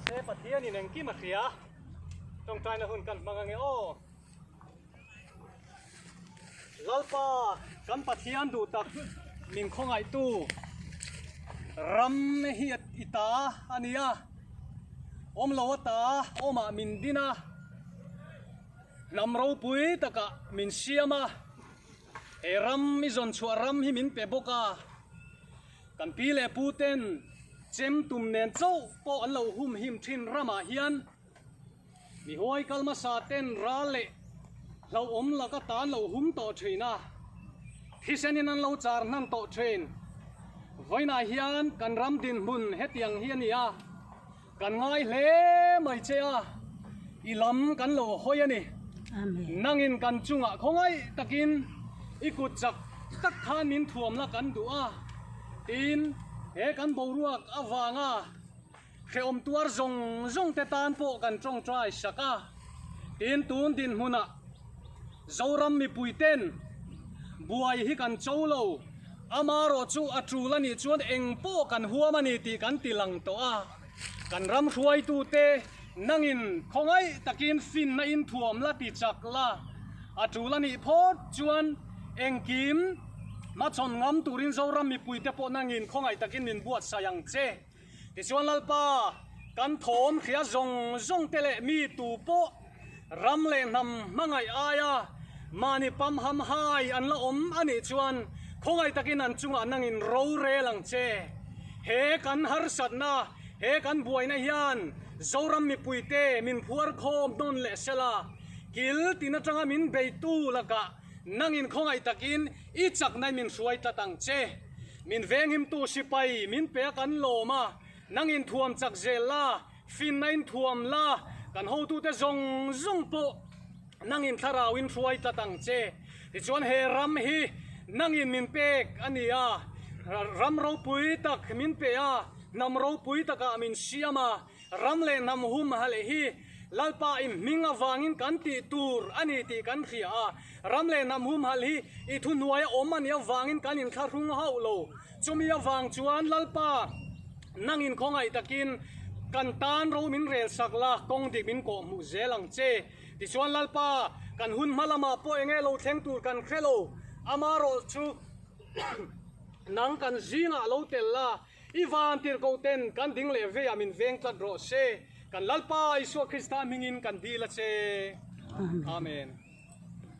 Mahse Pathianin engkim a hria. Tawngtaina hun kan hmang ange aw. Lalpa kan Pathian duh tak min khawngaihtu ram hi i ta a ni a, awm lo a ta awmah min din a, hnam ropui takah min siam a, he ram i zawn chhuah ram hi min pe bawk a, kan pi leh pu ten chem tum nen chauh pawh an lo humhim thin ramah hian. Mi huai kal hmasa ten ral leh hlauhawm laka tan lo hum tawh thin a, thisen in an lo char hnan tawh thin. Vawiinah hian kan ram dinhmun hetiang hi a ni a, kan ngai hle mai che a, i lam kan lo hawi a ni. Nangin kan chungah khawngaih takin i kut chak tak khan min thuamna kan duh a, tin he kan boruak avanga Hrehawm tuar zawng zawng te tan pawh kan tawngtai sak a, tin tun dinhmunah Zoram mipui ten buai hi kan cho lo, amarawh chu a tul a nih chuan eng pawh kan huam a ni tih kan ti lang tawh a, kan ram hruaitu te nangin khawngaih takin finna in thuam la ti chak la, a tul a nih phawt chuan engkim hmachhawn ngam turin Zoram mipui te pawh nangin khawngaih takin min buatsaih ang che. Tichuan Lalpa, kan thawm hria zawng zawng te leh mi tu pawh ram leh hnam hmangaih aia mahni pam ham hai an la awm a nih chuan khawngaih takin an chungah nangin rorel ang che. He kan harsatna, he kan buaina hian Zoram mipuite min phuar khawm nawn leh sela, kil tin atanga min beitu lakah nangin khawngaih takin i chakna min hruai tlat ang che. Min venghimtu sipai min pe a kan lawm a, nang inthuam chak zel la, finna inthuam la, kan hotute zawng zawng pawh nang in thlarau in hruai tlat ang che. Tichuan he ram hi nang in min pek a ni a, ram ropui tak min pe a, hnam ropui takah min siam a, Ram leh hnam hum ha leh hi Lalpa i hming avangin kan tih tur a ni tih kan hria a, ram leh hnam hum hal hi i thuhnuaia awm a nih avangin kan inthlahrung hauh lo. Chumi avang chuan Lalpa nangin khawngaih takin kan tan ro min rel sak la, kawng dik min kawh hmuh zel ang che. Tichuan Lalpa kan hun hma lamah pawh enge lo thleng tur kan hre lo, amarawhchu nang kan zingah lo tel la, I van tirhkoh ten kan ding leh veiah min veng tlat rawh se. Kan Lalpa Isua Krista hmingin kan dil a che. Amen.